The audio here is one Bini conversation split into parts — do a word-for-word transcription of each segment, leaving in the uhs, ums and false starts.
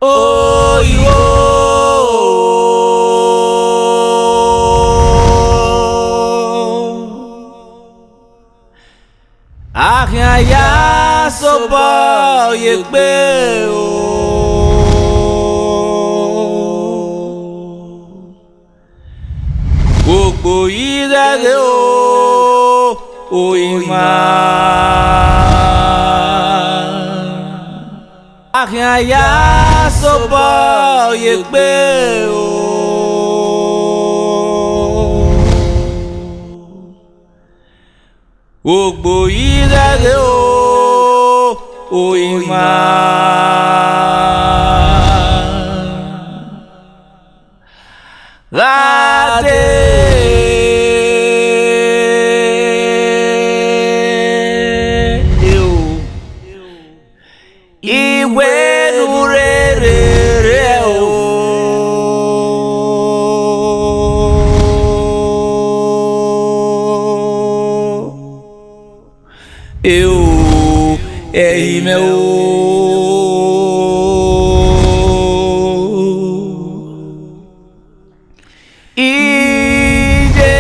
Oyo. A khian ya sobọ ye egbe o. Ogbo yi ghẹghe o, o ima. A khian ya sobọ ye egbe o. Ogbo yi ghẹghe o, o ima. Gha dee o, iwẹ ne u rere rẹ o. Eo, ẹ i mwẹ o. Iye,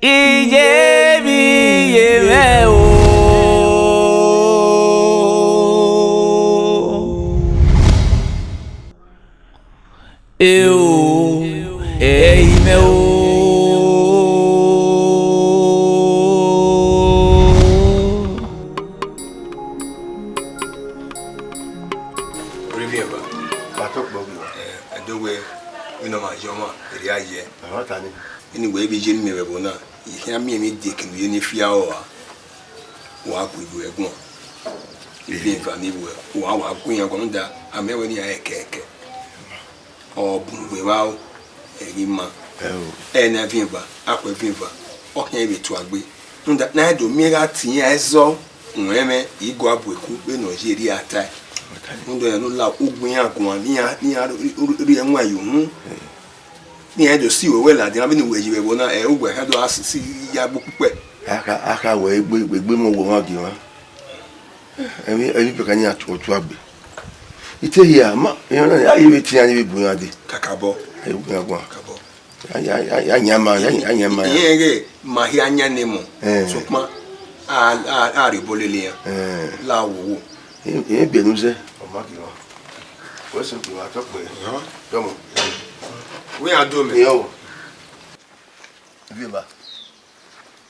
iye vbe iye mwẹ o. Eo, ẹ i mwẹ o. Rivie ba. Ba tọ kpọ gbe wa. Ẹ, ẹdẹ wẹ, vbene ọ ma ye ọmwa, erriọ a ye. Ẹmwata ni. Vbene wẹ vbe ye ne imẹ vbe ẹvbo na, I khian miẹn emwi edieke ne u ye ne I fi aro ra. Wa gu igue ẹguọn. Ivie eva ni vbe uẹ, wa, wa gu iran guan, rhunmwuda a miẹn wẹ ne iran rẹn kẹkẹ. Ọ bun vbe evbaro, ẹ ghi ma. Ẹ o. Ẹ na viẹn eva, a khue viẹn eva, ọ khian vbe tuagbe. Rhunmwuda ne a do miẹn gha tie iran ẹzọ, ruẹn mwẹ, I gua bu eku vbene ọ ye erriọ a tae. Rhunmwuda iran ne u la ugbẹn iran guan, ne iran, ne iran rhie ẹwaẹn ye uhunmwu. Ne iran do si ruẹ ladian vbene uwẹ ye vbe ẹvbo na, ẹ, uwẹ khian do gha si, si ya gbe ukpukpẹ. A kha, a kha wẹ egbe, egbe mọ wẹ ọmwa gie mwa. Emwi, emwi pẹka ni a tu, otu agbe. I te hia, ma, iran na, a ye vbe tie iran ni vbe bu iran dee. Kakabọ. A ye bu iran guan. Kakabọ. A, a, a, a yan ma, a, a yan ma. Iran ghe ma hia yan ne mọ. Eh. Sokpan, a, a, a rhie obọ lele iran. Eh. La wowo. I, I biẹ ne u zẹ. Ọ ma gie mwa. Wẹ sẹ okpia, wa tọ kpẹẹ. Dọmọ. Wẹ iran do mẹ. Iyo. Vieva.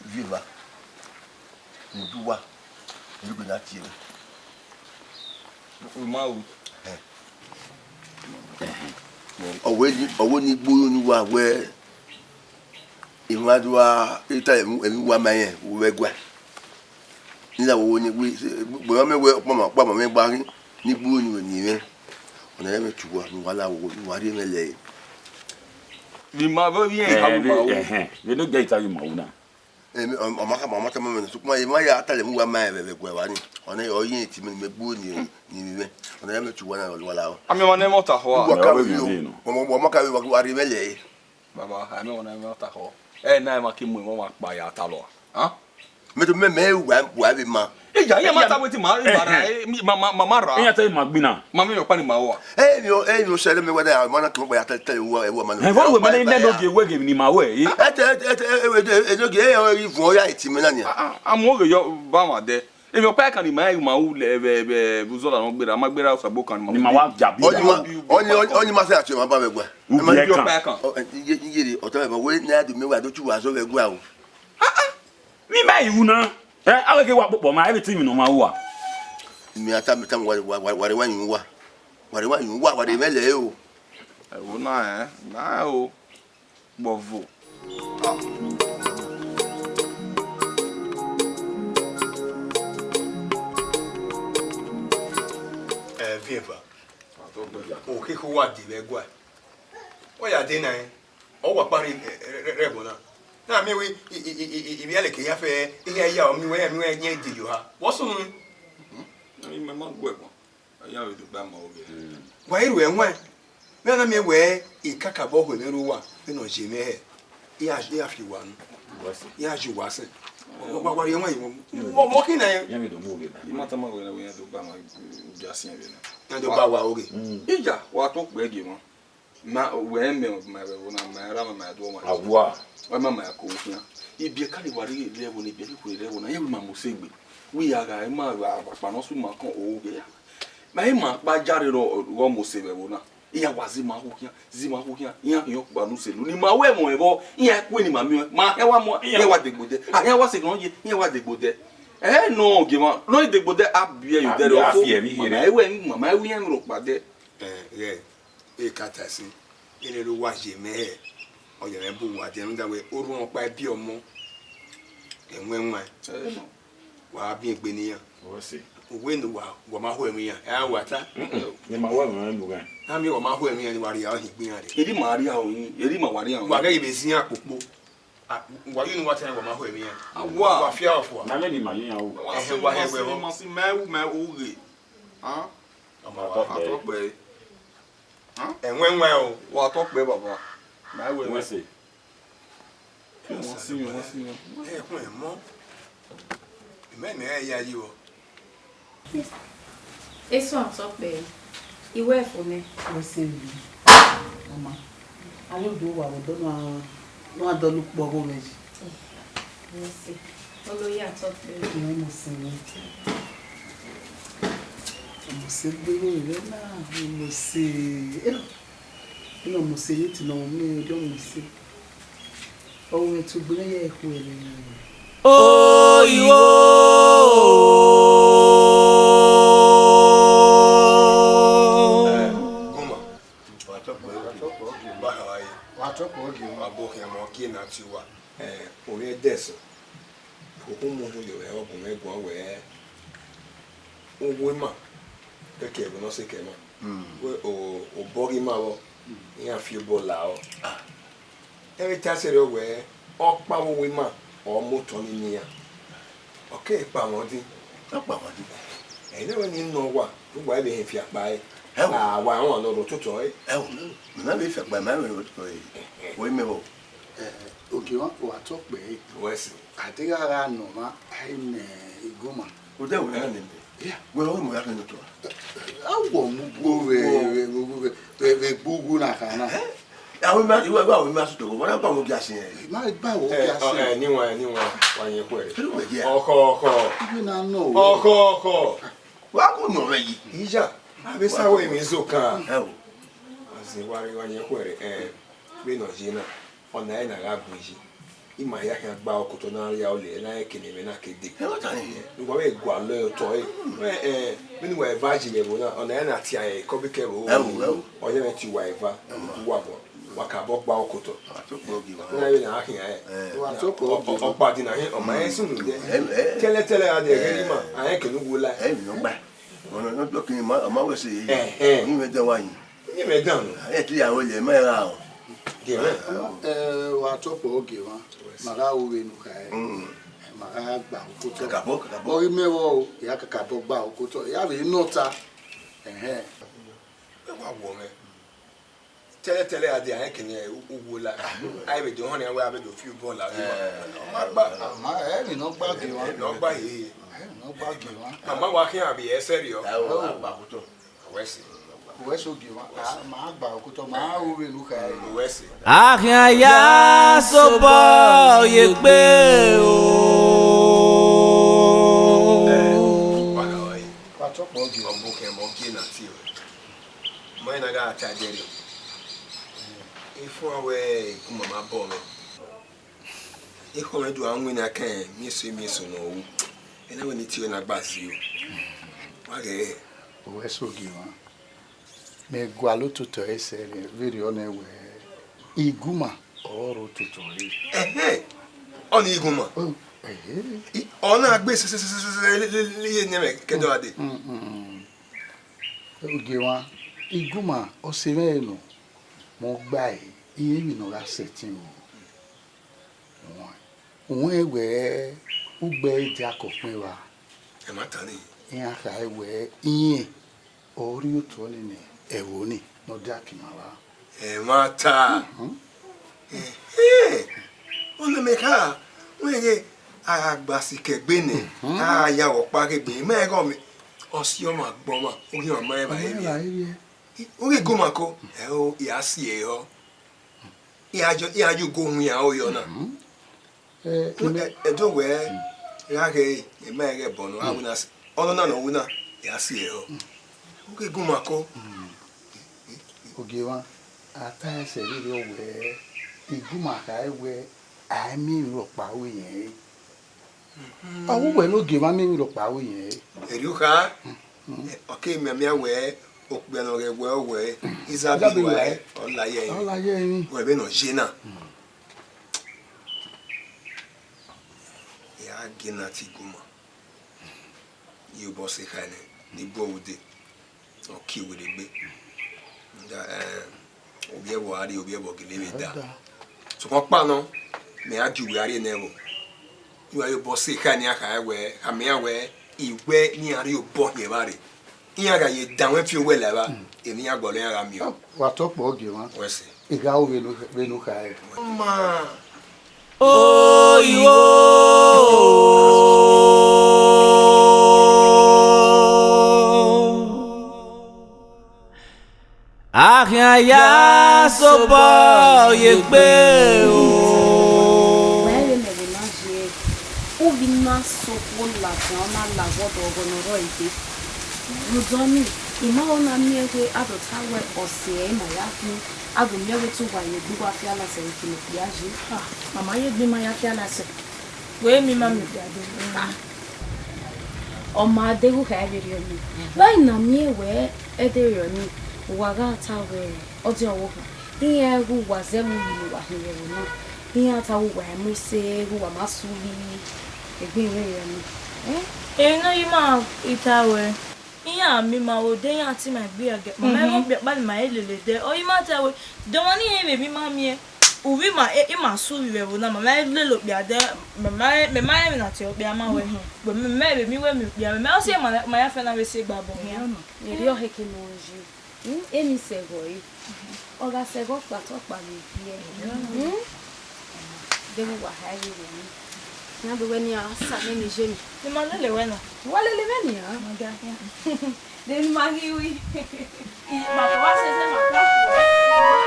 Vieva. Mudu wa. Erhugbe na tie mwẹ. U ma ru. Ọ wẹ ni, ọ wẹ ni gbe unu uwa wẹ, emwa do a, eta emwi, emwi uwa ma rẹn vbe ẹguae. Nila wo ni gbe, gbe mẹ wẹ ọkpọma, ọkpọma mwẹ gba ghi, ni gbe unu ni mwẹ. Ọna ya mwẹ tuwa, ne uwa la wo, ne uwa rhie mwẹ lẹre. Vbe ima vbe ovbi iran, eh, vbe ima vbe, wo. Ẹhẹn, vbe ne ọ gie ita vbe ima wu na. Emi, ọ, ọ ma khama, ọ ma tama mwẹ nẹ, sokpan emwa ya ta lẹ mu uwa ma rẹn vbe ẹguae evba ni. Ọna ọ ye iti mẹ ne imẹ gbe unu ni, ni mwẹ. Ọna ya mwẹ tuwa na, uwa la o. A miẹn ọmwa ne ẹmwata khọ a? Uwa ka vbe yo. Ọ ma, ọ ma ka vbe wa, wa rhie mwẹ lẹre. Baba, a miẹn ọmwa ne ẹmwata khọ. Ẹ na emwa ke mu emwa ọmwa kpa ya ta lọ a? Mẹ to mẹ, mẹ wa, wa vbe ma. Eya, iran ma ta wetin ma, ma ra, eh, ma, ma, ma, ma ra. Iran ta ima gbinna. Ma miẹn ọkpa ni ma ru a. Ẹ, mi o, ẹ, mi o sẹ, mẹ wẹ da, ma na kẹ ọkpa ya ta, ta, wa, wa ma na. Ẹ, vọ wẹ ma na, ne no gie wẹ ghe ni ma wẹ, eh? Ẹ, ẹ, ẹ, ẹ, ẹ, ẹ, no gie, ẹ, ẹ, ivun ọ ya iti mẹ na nia. A, a, a mu oghe yọ ba ma dẹ. Emwi ọkpa kan ni ma, ma ru lẹ vbe, vbe, vbe uzọla nọ gberra, ma gberra Osagbọn kan ni ma. Ni ma wa jabi. Ọni ma, ọni, ọni, ọni ma sẹ ati ma ba vbe ẹguae. Ubi ẹ kan. Ọkpa kan. Ọ, ẹ, iye, iye re, ọtọ ẹbọ wẹ ne a do miẹn wa do tu wa zọ vbe ẹguae o. Vbe ima i ru na? Ẹ, avbe ke wa kpokpọ ma, everything ne ọ ma ru a. Mẹ a tama, tama, wa, wa, wa, wa rre wa yin uwa. Wa rre wa yin uwa, wa rre mwẹ lẹ o. Ẹvbo na rẹn, na rẹn o. Gbọvo. Ẹ, vieva. Okhehe uwa de vbe ẹguae. Ọ ya de na rẹn. Ọ wa kpa rre, rre, rre, rre ẹbọ na. Na miẹn wẹ, i, i, i, i, i, ivbiẹlẹ ke ya fẹ, iran ya, ọ miẹn wẹ, iran miẹn wẹ yan de ye oha. Wẹ ọ sunu? Hmm? Imẹ ma gu ẹbọ. Ọ ya vbe do gba ma oghe. Hmm. Wa i ru ẹwaẹn. Mẹ na miẹn wẹ, i kakabọ ho mwẹ rre uwa, vbene ọ ye mwẹ hẹ. I ya, i ya fi uwa nu. Uwa sẹ. I ya ye uwa sẹ. Wa, wa, wa rhie ẹmwẹ yi vbo? Vbọ, vbọ khin nẹ? Iran vbe do mu oghe na. I ma tama wẹ na, wẹ iran do gba ma, mm, ja siẹn vbe na. Iran do gba wa oghe. Mm. Ija, wa tọn kpẹ gie mwa. Ma, wẹ mẹ, ma vbe ẹvbo na, ma ra ma, ma do ma. Awa. Wa ma, ma ko khian. Ibiẹka ni wa rhie rre ẹvbo na, ibiẹka ni khuẹ rre ẹvbo na, iran wẹ ma mu sẹ egbe. Wẹ ya gha, ma gha, akpa nọ su ma kọn oghe ya. Ma i ma kpa ja rre rọ, rọ mu sẹ vbe ẹvbo na. Iran wa zẹ ima khu khian, zẹ ima khu khian, iran khian ọkpa ne u sẹ lu. Ne ima ru ẹmwẹ vbọ, iran ku ne ima miẹn, ma hẹn wa mu, iran wa degbe odẹ. A hẹn wa sẹ egbe nọ ye, iran wa degbe odẹ. Ẹ nọ, gie mwa, nọ i degbe odẹ, a biẹ ye odẹ rẹ, a biẹ ọfo, a fi ẹmwẹ ma, ma, hiere. Ẹ wẹ, ma, ma, ẹ ru iran rhọkpa dẹ. Ẹ, ghẹ, e ka ta ẹse, ene ne uwa ye mẹ hẹ, ọ ya mwẹ bu uwa dẹ, rhunmwuda wẹ, orhu ọkpa ẹbi ọmọ, ẹmwẹ ẹwaẹn. Ẹ nọ. Wa biẹn egbe ne iran. Wẹ sẹ. Uwẹ ne uwa, wa ma ho ẹmwẹ iran, ẹ wa ta. Mm-mm. Ne ima ho ẹmwẹ iran, a miẹn wa ma ho ẹmwẹ iran, ne wa rhie aro hin gbe iran rre. Erha ima rhie aro hin, erha ima wa rhie aro hin. Wa ghẹ vbe zẹ iran kpokpo. A, wa ye unu wa ta, wa ma ho ẹmwẹ iran. Awa. Wa fi aro fua. Na mẹ ne ima ye iran ru. Ẹhẹn, wa hẹ wẹ vbọ. Ma si mẹ ru mẹ oghe. Hàn? Ọmọ wa. Atọkpẹ. Atọkpẹ. Hàn? Ẹwẹn wẹ o. Wa tọkpẹ, baba. Ma wẹ. Wẹ sẹ. Wọ́n sí mi, wọ́n sí mi. Ẹ kún ẹ mọ́. Ìmọ̀ ẹ̀mí ẹ ya yí wọ. Eso Atọkpẹ, iwẹ ẹfo nẹ. Wẹ sẹ mi. Ọma. Alodo wa wẹ dọ na, na dọ lu kpọ gho mẹ yi. Wẹ sẹ. Olori Atọkpẹ. Ìmọ̀ ẹ̀mí sẹ mi. Ọmọ sẹ gbẹrẹ rẹ na, ọmọ sẹ. Eno, eno ọmọ sẹ ni ti nọ mẹ, ọmọ sẹ. Ọ mwẹ tugbe ne ya khu ẹre. Oyiwo. Goma. Wa tọkpẹ ogie. Ba ha wa ye. Wa tọkpẹ ogie. Wa bo khian ma, ogie na ti wa. Eh, ovbi ẹdẹsọ. Okhuo mu urhu ye mwẹ, ọ gu mwẹ guan wẹẹ, uwu ima kẹkẹ ẹvbo ne ọ sẹ kẹ ima. Wẹ o, obọ ghi ima vbọ, iran fi obọ la ọ. Ẹ vbe ta sẹrriọ wẹẹ, ọkpa vbe uwu ima, ọ mu otọ ni yin iran. Ọ keghi kpa mwẹ odin. Ọ kpa mwẹ odin. Ẹ i na wẹ ne I nọ uwa, ne uwa vbe họn efiakpa ẹre. Ẹ o. A wa rọnmwẹ ne ọ rre ototọ ẹre. Ẹ o, mẹ ma vbe fiakpa, mẹ ma vbe ototọ ẹre. Wẹ imẹ vbọ? Eh, Ogiemwa, wa tọkpẹ ẹre. Wẹ sẹ. A deghẹ a gha nọ ọmwa, a i mẹ Igoma. Odẹ wẹ na nẹ mẹ. Yeah. Wẹ ọghe mẹ ya khin ne otọ. A wọ mu gbo vbe, vbe, vbe, vbe, vbe gbe uwu na kha na. Eh? Avbe ima, iwẹ, iwẹ avbe ima sẹ otọ, wa na gba wẹ ogia sẹ. Ma gba wẹ ogia sẹ. Eh, ni wan, ni wan, wa yẹn khuẹrhẹ. Kí ló wẹ jẹ? Ọkhọ, ọkhọ. Iwẹ na nọ wẹ. Ọkhọ, ọkhọ. Wa kò nọ vbe yi. Iya, avbe sa wẹ emwi zo kan. Ẹ o. Azin wa, wa yẹn khuẹrhẹ, eh, vbene ọ ye na. Ọna ẹre ne a gha gu yi. Ima hia khian gba okotọ ne a rhie aro lele, ne a rẹn eke ne ẹmwẹ na ke dee. Ẹ, ọ ta nẹ. Uwa vbe gualọ otọ ẹre. Wẹ, eh, vbene uwa eva yi vbe ẹvbo na, ọna ẹre ne a tie ẹre ekọbikẹ vbe aro. Ẹ o, ẹ o. Ọ ya mwẹ tie uwa eva, uwa guan, wa ka bọ gba okotọ. Wa tọkpẹ ogie. Ọna vbene a khian ẹre. Ẹ. Wa tọkpẹ ogie. Ọ, ọ, ọkpa di na hin, ọ ma rẹn sunu dẹ. Ẹ, ẹ. Tẹlẹtẹlẹ a dẹ ghe ima, a rẹn eke ne u wo la. Ẹ, mi nọ gba. Ọna nọ dọ ke ima, ọ ma wẹ sẹ. Ẹ, ẹ. Ni mwẹ dẹ wa yin. Ni mwẹ dan nọ. Ẹ ti ya ro ye, ma ra o. Gie mwẹ. Ẹ, wa tọkpẹ ogie mwa. Ma gha ru vbene u kha ẹre. Mm. Ma gha gba okotọ. Kakabọ, kakabọ. Ọ ghi mẹ vbọ o, ya kakabọ gba okotọ. Ya vbe nọ ta. Ẹhẹn. Ẹ wa wọ mwẹ. Tẹlẹtẹlẹ a dee, a rẹn eke ne u, u wo la. A vbe do họn nian wẹ a vbe do fi obọ la. Ẹ. Ọ ma gba. Ama ẹ ni nọ gba gie mwa. Ẹ, nọ gba ye. Ẹ ni nọ gba gie mwa. Ama wa khian vbe ẹsẹ rriọ. Ẹ o, a gba okotọ. Wẹ sẹ. Wẹ sẹ ogie mwa. A, ma gba okotọ, ma ru vbene u kha ẹre. Wẹ sẹ. A khian ya sobọ ye egbe o. Ẹ, wa na wa ye. Wa tọkpẹ ogie. Ọ bu khian ma, ogie na tie ruẹ. Ma na gha ta ẹdẹrriọ. Efuan wẹ Igoma ma bọ mwẹ. Ekhọe mwẹ do a winna kẹ miẹn eso miẹn eso ne ọ ru. Ena wẹ ne I tie na gba zẹ o. Wa ghẹ. Wẹ sẹ ogie mwa. Mẹ gualọ ototọ ẹre sẹ vberriọ nẹ wẹ Igoma ọrọre ototọ ẹre. Ẹhẹn. Ọnii Igoma. O, ẹhẹn. I, ọ na gbe sẹsẹsẹsẹ le, le, le, le, ye ne mẹ kẹdọ a dee. Mm, mm, mm. Ogie mwa, Igoma, ọ sẹ mwẹ ẹre nọ, mẹ ọ gba ẹre, irẹn emwi ne ọ gha sẹtin ru. Wan, wẹ wẹ ugbẹ ẹre dia ke ọkpẹn evba. Ẹ ma ta nẹ. Iran khare wẹ irẹn ọ rhie otọ nene ẹvbo ni ne ọ dia ke ima vba. Ẹ ma ta. Mhm. Ẹhẹn. Ọna mẹ kha, wẹ ghe, A gha gba sikẹ egbe nẹ, a gha ya vbe ọkpa khegbe, mẹ ghọ mẹ, ọ si ọmwa gbe ọmwa, u ghi ma ma ẹmwẹ evbiẹ. U ghi gu ma ko, ẹ o, I gha si ẹre họ. I gha yo, I gha yo ugo hu iran aro yọ na. Ẹ, Ẹdo wẹẹ, gha ghe, I ma ghẹ bọ nọ, a winna, ọnọna ne ọ winna, I gha si ẹre họ. U ghi gu ma ko. Ogiemwa, a ta ẹsẹ rhirhi wẹẹ, I gu ma kha wẹẹ, a i miẹn emwi rhọkpa ru irẹn re. Ọ wu wẹ ne ogiemwa miẹn emwi rhọkpa ru irẹn re. Erriọ kha, ọ ke mianmian wẹẹ, okpia ne ọ ghẹ wẹẹ ọ wẹẹ, izabi ruẹ, ọ la ye ẹre. Ọ la ye ẹre. Wẹ vbene ọ ye na. I gha gie na tie igue ma. Iyobọ sẹ ekhọe nẹ, ne I bu ọre ude, ọ kie werriegbe. Ovbi ẹvbo a rrie, ovbi ẹvbo gele vbe da. Sokpan ọkpa nọ, mẹ a gie uwẹ a rrie nẹ vbo. Iran ye obọ sẹ ekhọe ne iran kha wẹẹ, khama iran wẹẹ, iwẹ ne iran rhie obọ hin evba rre. Iran gha ye danmwẹ fi owẹ la evba, emwi iran gualọ iran gha miẹn. Wa tọ kpọ, ogiemwa. Wẹ sẹ. I gha ru vbene u kha ẹre. Ma. Oyiwo. A khian ya sobọ ye egbe o. Wẹ rhe mẹ vbe na ye, u ghi na sokhuo ladian, ọ na la wọdọ ọghọ ne ọ rrọọ egbe. Rhunmwuda ọnii, I ma ho na miẹn wẹẹ a do ta wẹẹ ọse ẹre ma ya khin, a do miẹn wẹẹ te uwa ye egbe, uwa fialasẹ vbe khin ne okpia ye. Ah, mama ye egbe ima ya fialasẹ. Wẹ miẹn ima miẹn okpia do. Ah. Ọ ma deghẹ u kha vberriọ nii. Vbe a i na miẹn wẹẹ ẹdẹ erriọ nii, uwa gha ta wẹẹ, ọdiọn ọvbokhan, iran ghe uwa zẹ mu yi ne uwa hin vbe ẹvbo na. Iran ta wẹẹ uwa i mu use, ghe uwa ma sẹ uvbi, egbe vberriọ nii. Eh? Emwi ne ọ ye ima i ta wẹẹ, iran miẹn ima vbe odẹ, iran tie ima egbe ẹgẹ, ma ma vbe okpia ọkpa ne ima i lele dẹ. Ọ ye ima ta wẹẹ, de ọmwa ne iran vbe miẹn ima miẹn, uvbi ima, e, ima sẹ uvbi vbe ẹvbo na, ma ma lele okpia dẹ, mẹ ma, mẹ ma rẹn emwi ne a tie okpia ma wẹ. But mẹ ma vbe miẹn wẹ miẹn okpia, mẹ ma si ma, ma ya fẹ na vbe si gba bọ khian. Erriọ heke ne ọ ye. Hmm, emwi sẹ ẹghọ re. Ọ gha sẹ ẹghọ ọkpa, te ọkpa vbe viẹ. Hmm? Deghẹ uwa kha vberriọ nii. Iran do wẹ ne iran sa nene ye mẹ. Ne ima lele wẹ na. Wa lele mwẹ nian. Ma ga khian. De ne ima ghi ru? I ma ko wa sẹ ẹzẹ ma ko.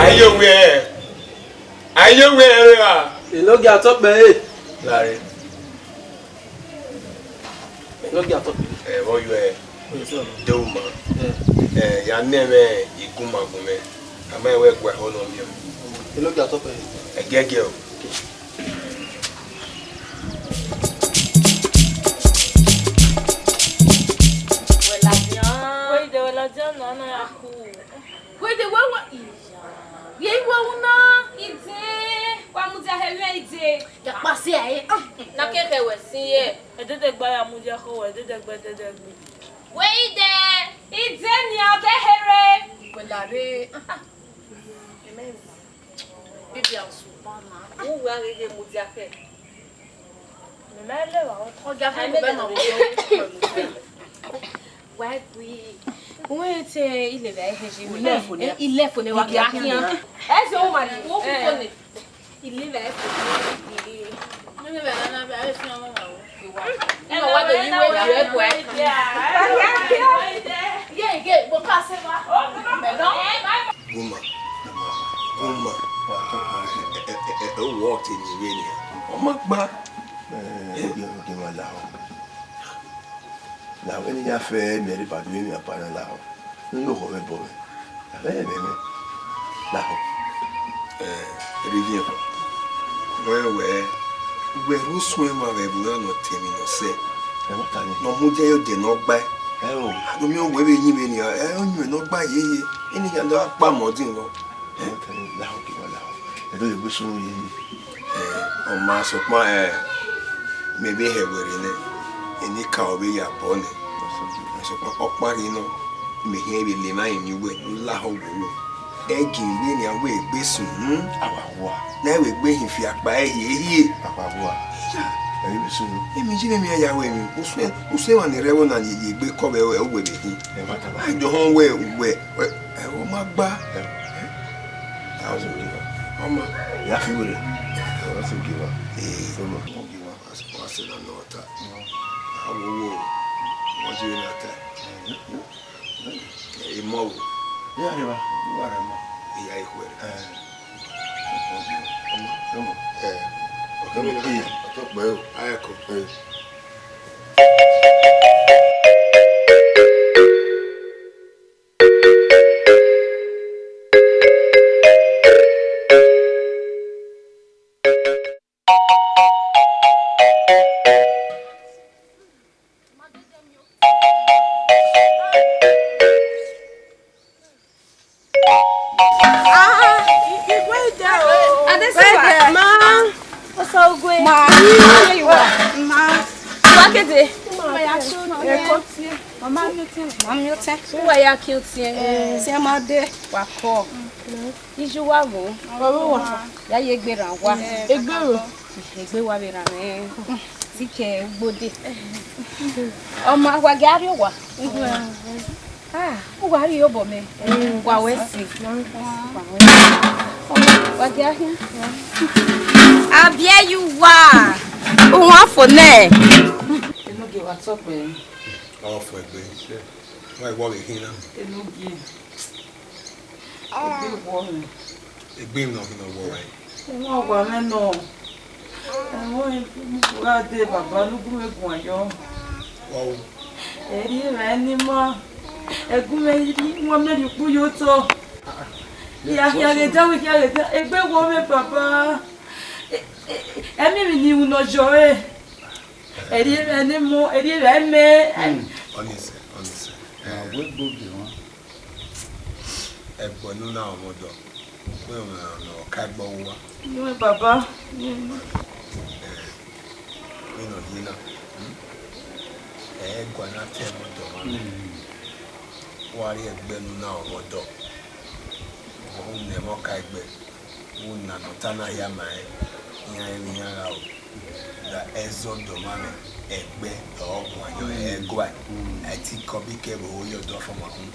Aye wẹ, aye wẹ ẹre ra? Enogie atọkpẹ ẹre. Lare. Enogie atọkpẹ. Ẹ, vbe ọ yọ ẹ? Yes, sir. De u ma. Eh. Ẹ, ya nẹ mwẹ igunmagun mwẹ. A ma wẹ gua ẹhọ nọ miẹn. Enogie atọkpẹ ẹre. Ẹgiẹgiẹ o. Wẹ ladian. Wẹ ide, wẹ ladian nọ, ọ na ya khu. Wẹ ide, wẹ wa. Iya. Ye iwe wu na, ide. Wa mudia hẹ mwẹ ide. Ya kpasi ẹre. Na kẹkẹ wẹ si ye. Ẹdẹdẹgba ya mudia khọ wẹ, ẹdẹdẹgba, ẹdẹdẹgba. Wẹ ide. Ide ni ọ kẹ here. Wẹ lare. Bibi a sugban na. Uwu a ghi ghe mudia kẹ. Mẹ ma lẹ wa. Ọ gia fẹ mẹ ma wo. Wa gui. Uwẹ te ilevba ẹhẹ ye. Ilefo nẹ. Eh, ilefo nẹ wa ghi khian. Ẹ zẹ u ma ni, wo ku fo nẹ. Ilevba ẹhẹ. Ilevba na na ba e fi ọmọ ma wo. Ẹ wa do yi wo ju ẹ bu ẹ. Ye, ye, wo ka se wa. Mẹ nọ. Woman, woman, ẹ, ẹ, ẹ, ẹ, ẹ, wọ te ni vbe nia. Ọ ma gba. Ẹ, ẹ, ẹ, ẹ, ẹ, lahọ. Lahọ, vbene I ya fẹ miẹn rre ba do emwi apa na lahọ. Ne u ye okhọ mwẹ bọ mwẹ. A vbe ẹmwẹ mwẹ. Lahọ. Ẹ, rhie ivbi ẹvbo. Wẹ wẹ, wẹ rhie usun ẹmwẹ vbe ẹvbo na ne ọ te emwi ne ọ sẹ. Ẹ, wa ta ni. Ne ọ mudia ye odẹ ne ọ gbae. Ẹ o. A do miẹn wẹ vbe yin vbe nia, ẹ, ọ yin vbe ne ọ gbae yeye. Eni khian do gha kpa mẹ ọdin vbọ. Ẹ, lahọ, gie wa lahọ. Ẹ do ye egbe sunu ye ni. Ẹ, ọ ma sokpan, ẹ, mẹ vbe hẹ wẹ rre nẹ, eni ka ọ vbe ya bọ nẹ. Sokpan ọkpa rre nọ, mẹ hiẹn vbe le emwa emwi wẹ, lahọ wẹ wẹ. Ẹ gie wẹ nian wẹ egbe sunu. A wa wa. Na wẹ egbe hin fi akpa ẹre hiehie. A wa wa. Ẹ vbe sunu. Emi ji ne mẹ ya wẹ emwi, usun, usun emwa ni rre ẹvbo na ye, ye egbe kọ vbe uwẹ vbe hin. Ẹ ma ta ba. A do họn wẹ, wẹ, wẹ, ẹ, ọ ma gba. Ẹ, ẹ. A sẹ ogie wa. Ọ ma. Ya fi were. A sẹ ogie wa. Ee. Ọ ma. Ogie wa. A sẹ, a sẹ na nọ ta. A wo wo. Wọ́n ti rí na ta. Ẹ, imọ wo. Ya rẹ wa. Wa rẹ ma. Iya ikhuẹ. Ẹ. Ọmọ. Ọmọ. Ẹ. Ọkẹ mi. Ọtọ pẹ o. Ayẹkọ. Ẹ. Ah, Igwe ide o. Adesiwa. Ma. Osogwe. Ma. Ma. Wa kede. Ma ya so. Eko tie. Mama mi ote. Ma mi ote. Wa ya ki ote. Eh. Tie ma de. Wa ko. Iju wa wo. Ọvbọvbọ. Ya ye egbe rran wa. Egbe ro. Egbe wa vbe rran mwẹ. Sikẹ ugbode. Ọ ma wa gha rrie owa. Ah, uwa rrie obọ mẹ. Wa wẹ si. Wa wẹ si. Ọ ma wa gha khian. Abiẹ ye uwa. Uwa fo nẹ. Enogie wa tọ pẹ. Ọ fo egbe. Wa iwọ vbe khin na. Enogie. Egbe wọ mwẹ. Egbe nọ khin ne ọ wọ ruẹ. Ẹmwẹ ọwa mwẹ nọ. Ẹmwẹ gha dee baba ne u gu mwẹ guan yọ. Wa o. Ẹ rhie mwẹ ne ima. Ẹ gu mwẹ rhie, wa mẹ rhie ukpu ye otọ. Hia, hia ghe dan, hia ghe dan. Egbe wọ mwẹ baba. Ẹ, ẹ, ẹ miẹn emwi ne I ru ne ọ yọ ẹre. Ẹ rhie mwẹ ne emọ, ẹ rhie mwẹ mẹ. Hmm, ọnise, ọnise. Ẹ, wẹ gbe ogie mwa. Ẹgbẹe ne u na rọnmwẹ ọdọ, wẹ ọmwa ne ọ ka ẹgbẹe uwa. Nuẹn baba. Ẹ, vbene ọ ye na, hmm? Ẹ, ẹguae ne a ta ẹmwẹ ọdọ mwa nẹ. Hmm. Wa rhie ẹgbẹe ne u na rọnmwẹ ọdọ. Vbe u nẹ ẹmwẹ ọkaegbe. Vbe u na ne ọ ta na hia ma rẹn, iran rẹn ne iran gha ru. Da ẹzọ dọmamwẹ, ẹgbẹe, ọ guan yọ, ẹguae, a i te kọ bikẹ vbe oro ye ọdọ ọfọma hun.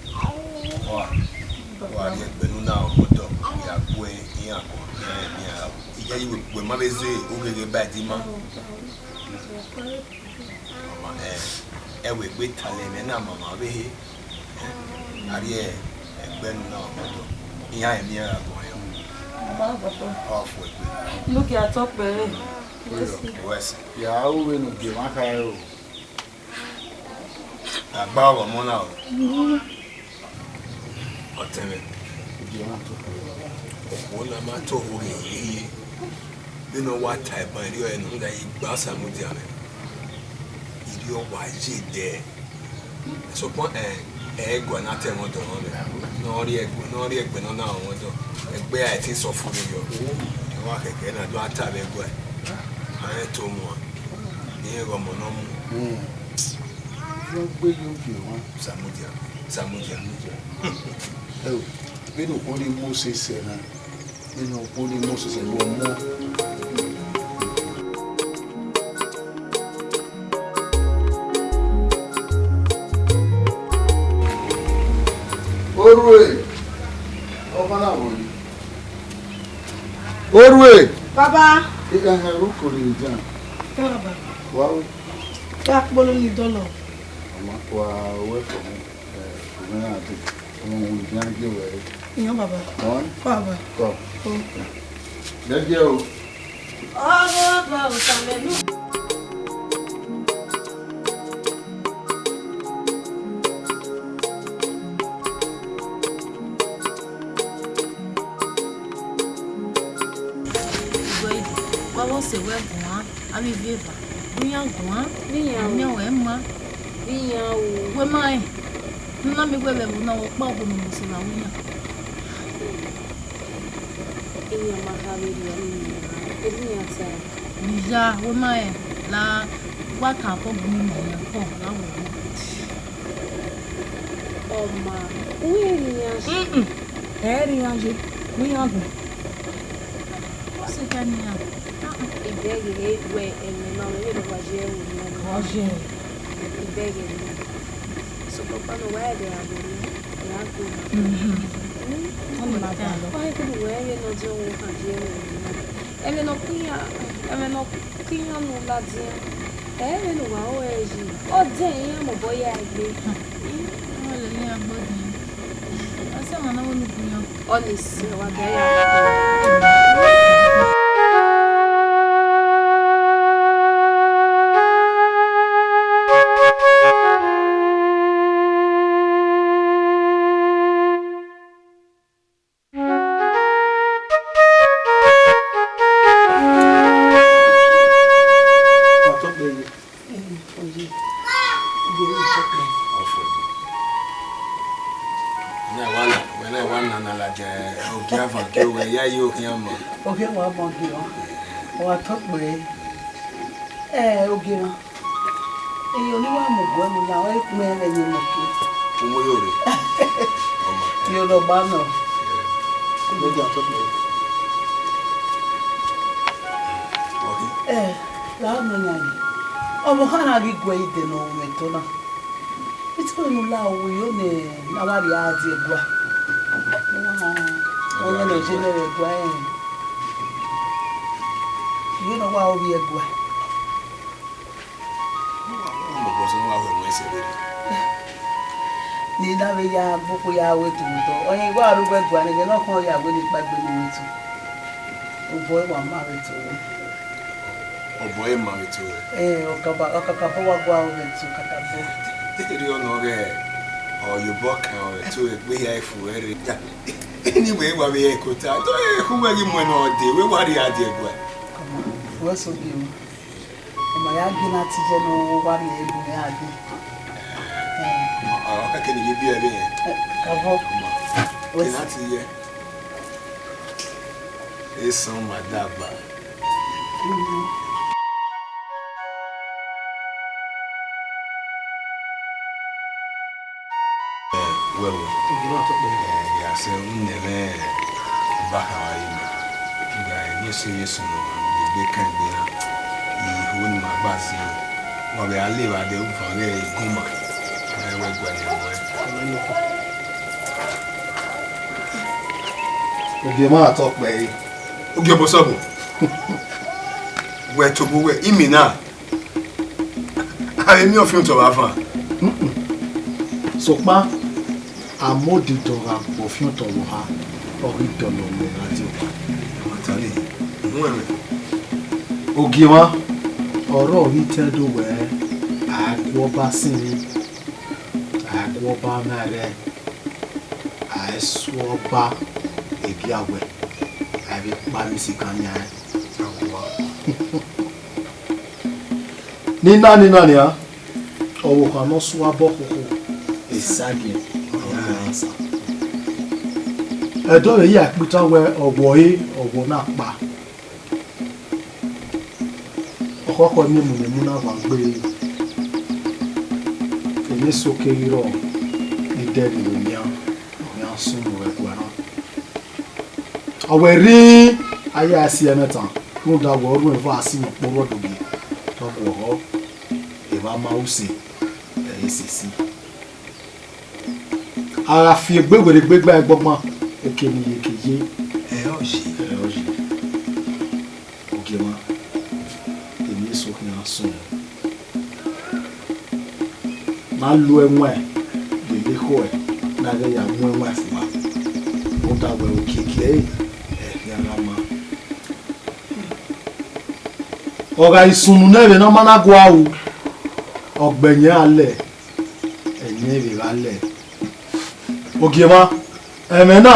Ọ, wa rhie ẹgbẹe ne u na rọnmwẹ ọdọ, ya gu iran guan, iran rẹn ne iran gha ru. Iyayi wẹ ma vbe zẹ ogheghe ba ẹdẹ ima. Ọ ma, ẹ, ẹ wẹ egbe talẹ mwẹ na mama ọvbehe. A rhie ẹgbẹe ne u na rọnmwẹ ọdọ, iran rẹn ne iran gha guan yọ. Baba, baba. Ọ fo egbe. Enogie wa tọ pẹ rre. Wẹ sẹ. Ya ru vbene Enogie mwa khare o. A gba ọghọ ọmọ na o. Ọtẹn mwẹ. Okhuo na ma to ohu ghe yeye. Vbene ọ wa ta ẹban erriọ ẹre ne ọ da ghi gba Osamudia mwẹ. Erriọ wa ye dẹ. Sokpan, ẹ, ẹ i guan ne a ta ẹmwẹ ọdọ nọ mwẹ. Ne ọ rhie ẹgbẹe, ne ọ rhie ẹgbẹe ne ọ na rọnmwẹ ọdọ. Ẹgbẹe a i te sẹ ọfumwẹ yọ. Ẹ wa khẹke na do a ta vbe ẹguae. A rẹn to muan. Irẹn ghe ọmọ ne ọ mu. Hmm. Ọ gbe ye ogie mwa. Osamudia, Osamudia. Ẹ o, vbene okhuo ni mu osese na, vbene okhuo ni mu osese vbe ọmọ. Orhue, ọmọ na wo yi. Orhue. Baba. Ẹhẹn, ru kori jan. Baba. Wa ru. Ya kpolo ni dọlọ. Ọmọ wa wẹ fọ. Eh, ọmọ na de. Ọmọ wo yi jan ge wẹ. Iyan baba. Ọn? Baba. Kọ. Kọ. Jẹjẹ o. Ọghe Ọba Osanmwẹnu. Wa vbe ọse wẹ guan, avbe ivbi eva, vbe iran guan, vbe iran, iran wẹ ma, vbe iran o. Wẹ ma rẹn, ne u na miẹn wẹ vbe ẹvbo na, wẹ ọkpa ọghe ne u sẹ vbe aro iran. Iran ma kha vberriọ, erha iran ta. Iya, wẹ ma rẹn la, wa kan akọ gbe ima yan kọ, la wẹ ọmọ. Ọ ma, u i re iran ye? Mm-mm. Ẹ i re iran ye, ne iran gbẹn. Ọ sẹ ka ne iran. Ah, ah. I bẹghe wẹ ẹmwẹ na, ọ vbe ne wa ye ẹre. Ọ ye. I bẹghe nẹ. Sokpan ọkpa nọ, wa ẹdẹ ra vbe nẹ, ra gbe. Mhm. Mm. Ọ ni ma ba lọ. Ọ i kunu wẹ ẹmwẹ ne ọ diọn wẹ ọ kan ye ẹmwẹ na. Ẹmwẹ ne ọ ke iran, ẹmwẹ ne ọ ke iran ne u ladian, ẹ i re vbene uwa ru ẹre yi, ọ dẹn iran mobọ ya egbe. Ọ lele iran gbe ọdẹn. Ọ sẹ ọmọ ne ọ vbe ne u gu iran. Ọ ni sẹ, wa da ya. Na wa la, wẹ na wa nana ladian, ogie avan gie owẹ, ya ye okhian ma. Okhian wa ma gie ọ. Wa tọ kpẹẹ. Ẹ, ogie na. Iyo ne I wa mu guẹ mu na, ọ i kpẹn vbe ẹmwẹ ke. U mu yo rre. Ọma. Iyo ne ọ gba nọ. Vbe dia tọ kpẹẹ. Ẹ, la nọ yan yi. Ọmọ kha na ghi guẹ idẹ ne ọ mwẹ ẹto na. Ito ne u la ru iyo ne a wa rhie a die ẹguae. Ọ wa, ọ wa nọ je nẹ vbe ẹguae, ẹ. Iyo ne ọ wa ru vbe ẹguae. Ọmọ bọsẹ wa wẹ ẹmwẹ sẹ vberriọ. Ne I na vbe ya gbe okhuo ya ru ẹto vbe otọ, ọ rẹn I wa ru vbe ẹguae ne ẹghẹ ne ọ khọn ya wẹ ne I kpaegbe ne I ru ẹto. Obọ ẹre wa ma vbe ẹto ruẹ. Obọ ẹre ma vbe ẹto ruẹ? Ẹ, ọ kakabọ wa gua ru vbe ẹto kakabọ. Erriọ nọ ghẹ, ọ ye obọ kan vbe ẹto ruẹ gbe hia efu ẹre. Eni wẹ wa vbe hẹ ẹko ta, do khu wẹ ghi muẹn ne ọ dee, wẹ wa rhie a die ẹguae. Wẹ so gie mwa. Ọ ma ya gie na te iye ne ọ wa rhie ẹre bu mwẹ a dee. Ẹ. Ọ, ọ, kẹkẹ ne I ye biẹ vbe rẹn. Ẹ, kakabọ. Ọ ma. Wẹ gie na te iye. Esan ma dagba. Ẹ, wẹ wẹ. Ẹ, ya sẹ, u nẹ mwẹ ba kha wa ye mẹ. Kida ẹmwẹ eso ye sunu egbe kan egbe na. Iho ne ima gba zẹ, wa vbe a le evba dẹ uvan ghẹ igunma. Ẹ, wẹ gualọ ruẹ. Ogie mwa tọ kpẹre. Ogie obosọbo. Wẹ tobọ wẹ, imina. A vbe miẹn ọfiọntu ọvbavban. Mm-mm. Sokpan, amodidọ gha gbe ọfiọntu ọvbokhan, ọ ghi dọlọ mwẹ gha die ọkpa. Ẹmwata nii, uhunmwu ẹmwẹ. Ogie mwa, ọrọre ọ ghi te do wẹ, a gu ọba sinmwi, a gu ọba mwẹ rẹ, a i su ọba egiawẹ, a i vbe kpa amisikhan yan ẹn. Nina, nina nian, ọvbokhan ne ọ sua obọ khokho, esagiẹn ọre ọ na sa. Ẹdẹ ọre I ya kpita wẹ ọwọ ẹre, ọwọ na kpa. Ọkhọkhọ miẹn mu ne emu na vangbe, emwi eso keghi rrọọ, idẹ ne I vbe miẹn, ọ khian sunu vbe ẹguae na. Ọ wẹ rri, a ya si ẹmwẹ tan, rhunmwuda wẹ ọ rhuẹn eva a si mwẹ okporhu ọdogie, te ọ guọghọ, evba ma ru use, ẹ i re sisi. A gha fi egbe werriegbe gba ẹgbọgban, eke ne I ye ke ye. Ẹ ọ ye. Ẹ ọ ye. Ogiemwa, emwi eso khian sunu. Na lu ẹwaẹn vbe ene ekhọe, na ghẹ ya mu ẹwaẹn fua. Rhunmwuda wẹẹ okiekie ẹre, ẹ khian gha ma. Ọ gha sunu nẹ vbe ne ọ ma na gua ru, ọ gbe ẹyẹn a lẹ, ẹyẹn vbe gha lẹ. Ogiemwa, ẹmwẹ na,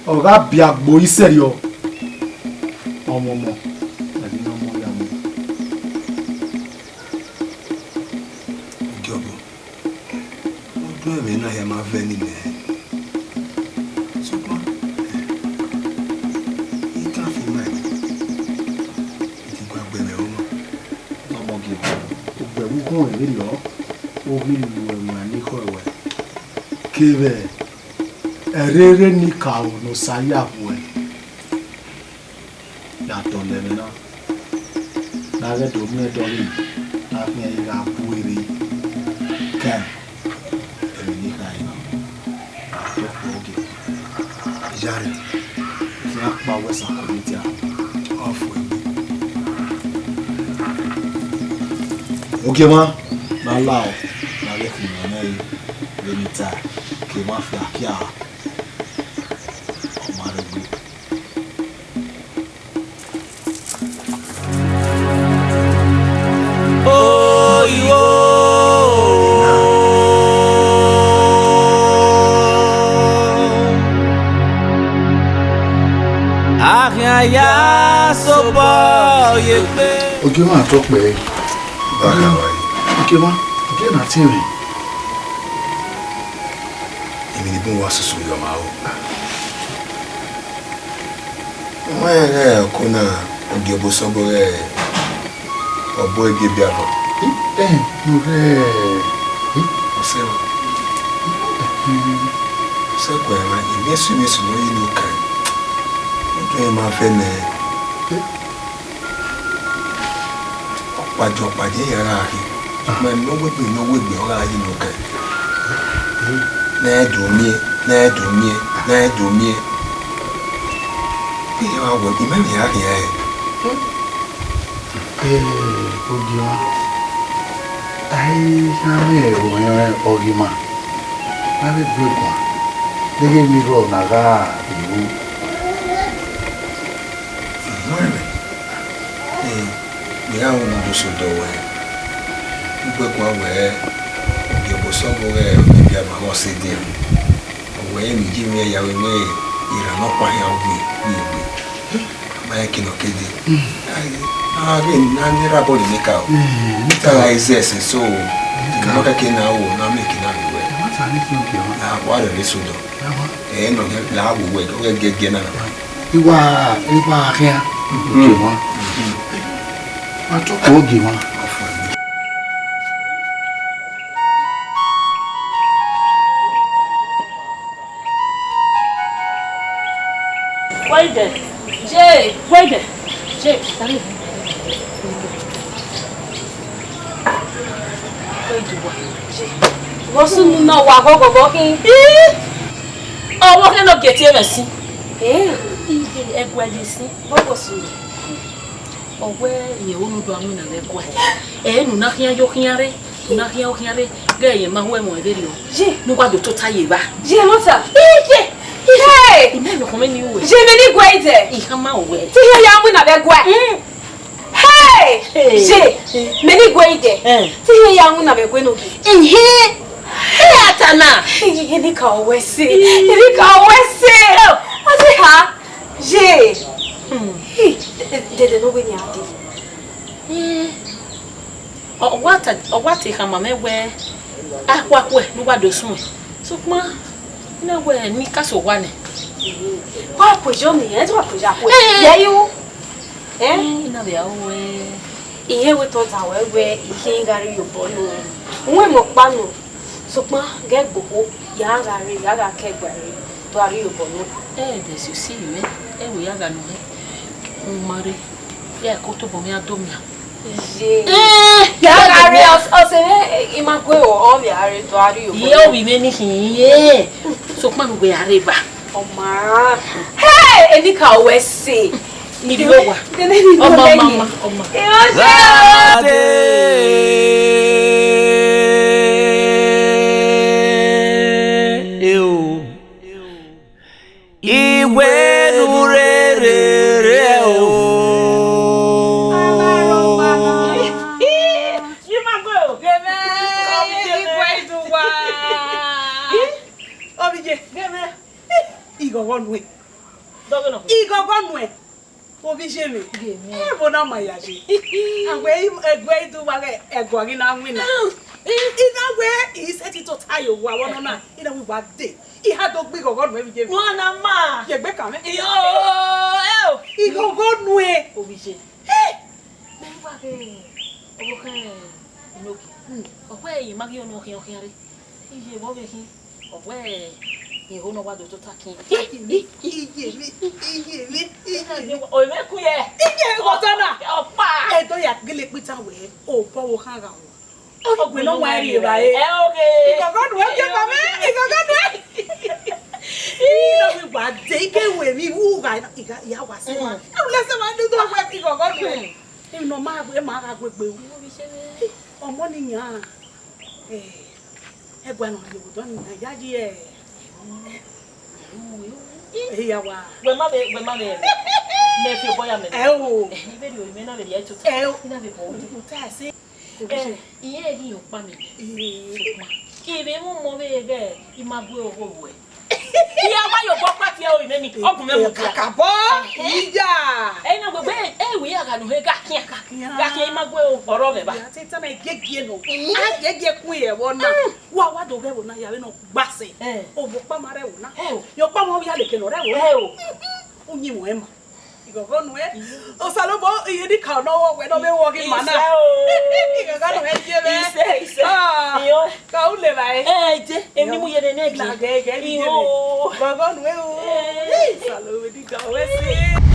ọ gha biẹ agbo isẹrriọ. Ọmọmọ, ẹmwẹ ne ọmọ ya mu. Ogiọbọ, udu ẹmwẹ na hia ma vẹ ne imẹ. Sokpan, I tan fi ma ẹmwẹ, I ti gua gbe ẹmwẹ ọmọ. Ọmọ Ogiọbọ, ugbẹn vbe ukhunmwu vberriọ, u ghi lu ẹwaẹn ne ekhọe ruẹ. Kevbe ẹrere ne ikaro ne Osa ya khuẹ, ya dọlọ ẹmwẹ na, ne a ghẹ do miẹn dọlọ, ne a khian gha bu ẹre kan. Emwi ne I kha ẹre na, a tọ kpẹ ogie. Iyare, I khian kpa wẹ sa kọmiti a, ọ fu ẹre. Ogiemwa, na la ọ, na ghẹ fi nọ nẹ ẹre, vbene I ta, ke ma fi akia, ọ ma rre egbe. Oyo. A khian ya sobọ ye egbe. Ogiemwa tọ kpẹ. Ogiemwa, gie na tie mwẹ. Emwi ne I bun wa susu yọ ma o. Wẹ ghẹ ọko na, Ogiobosọbo ghẹ ọbo Ebiebiavọ. Ẹ, no rẹ. Ọsẹ wa. Ọsẹ kọ ẹmwa, I miẹn esu, I miẹn esu ne ọ ye ne okan. Udu ẹmwẹ ma vẹ nẹ. Ọkpadia ọkpadia ya gha khin. Ma emwi ne ọ wegbe, ne ọ wegbe, ọ gha ye ne okan. Ne ẹ do miẹn, ne ẹ do miẹn, ne ẹ do miẹn. Iran wẹ, imẹ vbe ya khian ẹre. Ee, Ogiemwa, a i khian mwẹ ẹvbo ọnrẹn Ogiemwa, ne a vbe gu guan, deghẹ emwi rrọọ na gha ru. Mẹ, mẹ gha ru ne u do sẹ odọ ruẹ, u gbe guan wẹẹ, Ogiobosọbo ghẹ Ebiebiavọ ọse edian. Ọ wẹẹ emwi ye mwẹ ya vbe mwẹ iran nọkpa hia gbe, gbe, gbe. Ma rẹn eke ne ọ ke dee. A ghe ne a miẹn erha obọ ne I miẹn ka o. Mm, I ta gha zẹ ẹse so, I ka. Nọ kẹkẹ na ro, na miẹn eke na vbe wẹ. Ẹ, wa ta ne I khian gie ọmwa. A wa rhie ẹre sẹ odọ. Ẹ wa. Ẹ nọ, la wo wẹ, ọ gẹgẹ na na. I wa, I wa khian. Mm. Ogiemwa. Mm. Wa tọ kpẹ Ogiemwa. Wẹ dẹ. Je. Wẹ dẹ. Je. Wẹ dẹ wa. Je. Vbọ sunu na wa ghọghọghọ khin. Ii. Ọvbokhan ne ọ gie tie mwẹ sin. Ee. Ẹguẹ ye sin. Vbọ sunu. Ọ wẹ irẹn unu do a winna vbe ẹguae. Ẹ ne u na khian yo khian rre, u na khian yo khian rre, ghẹ rẹn ma ho ẹmwẹ vberriọ. Ye. Ne uwa do tota ye evba. Ye, mọta. Iye. Hey! Imẹ nọ khọn mwẹ ni uwẹ. Ye, mẹ ni guẹ idẹ. I khama uwẹ. Te iran ya winna vbe ẹguae. Mm. Hey! Hey. Ye, mẹ ni guẹ idẹ. Eh. Te iran ya winna vbe ẹguae nọ. Ihe. Hey, Atana. Ihe ni ka wẹ se. Ihe ni ka wẹ se. Oh. Ati ha. Ye. Hmm. Hi, dede ne ọ wẹ ne a dee. Hmm. Ọ wa ta, ọ wa te khama mwẹ wẹẹ, akhuakhue ne uwa do suẹn. Sokpan, I na wẹẹ ne I ka sẹ owa nẹ. Wa kuejọ ni, ẹ, wa kuejọ akhuẹ. Eh. Ye yu. Eh? Hmm, I na vbe aro wẹẹ. Ihe wẹ te ọ dan wẹ wẹẹ, I khian gha rrie obọ nọ. Uwẹ mẹ ọkpa nọ. Sokpan, ghẹ gbe okhuo, ya gha rre, ya gha ke ẹgba rre, do a rrie obọ nọ. Ẹ, ẹdẹ si osi mwẹ, ẹ wẹ ya gha nọ hẹ. U ma rre, ya ẹko tobọ mwẹ a do mia. Ye. Eh, ya gha rre, ọs-, ọsẹ mwẹ, I ma gue o, ọ vbe a rre, do a rrie obọ nọ. Iye ovbi mwẹ ni khin, iye. Sokpan ne uwẹ a rre evba. Ọma. Hey, Enika, wẹ sẹ. Ni rhie owa. Ọma, ọma, ọma, ọma. Lade e o. Iwẹ nu rere re o. Gẹmẹ, igho ẹdun wa. Ovie, gẹmẹ. Ighọghọ nuẹn. Ighọghọ nuẹn. Ovie mwẹ. Ẹvbo na ma ya ye. Awe ẹguẹ i do vba ghẹ ẹguọ ghi na winna. I na wẹ i sẹtin tota ye owa vbe ọnọna, I na wẹ wa dee. I ha do gbe ighọghọ nuẹn, Ovie mwẹ. Nuẹn na ma. Ye egbe kan mwẹ. Iyo, eo. Ighọghọ nuẹn. Ovie. Hey! Mẹ wa ghe ọvbokhan inogie. Hmm. Ọ wẹ I ma ghi ọnọ khian khian re. Iye vbe ọ vbe khin, ọ wẹ irẹn ho ne ọ wa do tota khian. Iye mwẹ, iye mwẹ, iye mwẹ. Ọ mwẹ ku ye. Iye mwẹ ọtọ na. Ọkpa. Ẹdọ ya gele kpita wẹ, obọ ọvbokhan gha wọn. Ọ wẹ ne ọ wa rri evbare. Ẹ oke. Igogo nuẹn, ẹ oke, mẹ, igogo nuẹn. Ina wẹ wa dee, I ke ru emwi vbe ugha, I gha, I ya wa sẹ wa. Mm. Ẹ u lẹ sẹ wa, do do wẹ igogo nuẹn. Hmm. Emwi ne ọ ma, ẹ ma gha gu egbe ru. Ọmọ ni yan. Eh, ẹguae ne ọ rhie vbe odọ ni, a ya yi, eh, eh, ya wa. Wẹ ma vbe, wẹ ma vbe, mẹ fi obọ ya mẹ. Ẹ o. Eh, I vbe rhie orinmwẹ na vbe rhie tota. Ẹ o. I na vbe bọ. U ta ẹse. Eh, irẹn ghi yan ọkpa mẹ. Eh. I vbe mwẹ ọmọ vbe ghẹ I ma gu ogho ruẹ. I ya wa ye obọ ọkpa tie orinmwẹ ni, ọ gu mwẹ mu dia. Kakabọ, ẹhẹn. Iya. Ẹ na gbegbe, ẹ wẹ ya gha nu he gha khian. Gha khian. Gha khian, I ma gu ọrọ mwẹ ba. Ya te tama egigie nọ. Mm. A gigie kun ye ẹvbo na. Mm. Wa wa do ghẹ ẹvbo na ya vbe nọ. Gbase. Eh. Ovbi ọkpa ma rre ẹvbo na. Eh. Ye ọkpa ma ya leke ne ọ rre ẹvbo na. Eh o. Uyinmwẹ ma. Igogo nuẹn. Osanobua, iye ni ka nọ wẹ ne ọ vbe wọ ghi ma na. Isẹ o. Igogo nuẹn ye vbe. Isẹ, isẹ. Ah. Iyo. Ka u le vba e. Eh, je, emwi mu ye ne ne. Na gẹ, gẹ, gẹ, gẹ. Iyo. Igogo nuẹn o. Eh. Osanobua ni ka wẹ si.